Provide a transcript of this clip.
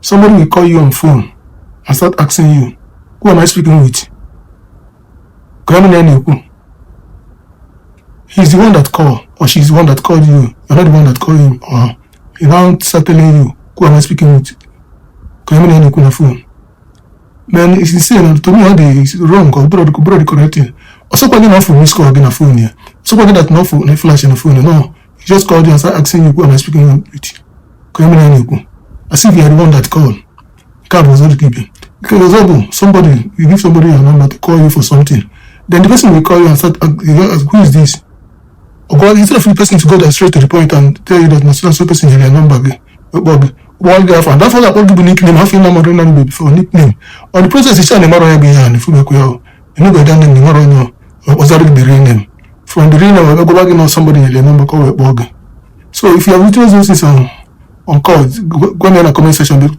Somebody will call you on phone and start asking you, "Who am I speaking with?" Ka ya na na-ekwu. He's the one that called or she's the one that called you. You're not the one that called him or her. He now start telling you, "Who am I speaking with?" Ka ya na na-ekwu na phone. Man, it's insane. To me, ọ dị wrong. Ọ bụrụ the correct thing. Ọsọkwa gị na ọfụ miss call gị na phone ya. Ọsọkwa gị that na ọfụ na flash na phone ya. No, he just called you and start asking you, "Who am I speaking with?" Ka ya na na-ekwu. As if you are the one that called. Nke a bụ ọzọ dị ka ibe. Nke ọzọ bụ somebody, you give somebody your number to call you for something. Then the person will call you and start, "Who is this?" Or go, instead of the person to go there straight to the point and tell you that na so and so person nyere ya number gị, kpọọ gị, kpọọ gị afọ, and afọ ga-akpọ gị bụ nickname, afọ ị na-amarọ na mgbe before nickname. On the process, iche na ịmarọ ya bụ ihe a na-efu ya o. Ịnụbe that name, ịmarọ onye ọ kpọzara gị the real name. From the real name, ọ gwa gị na somebody nyere ya number ka ọ wee kpọọ gị. So if you have witnessed those things on call, go me in the comment section.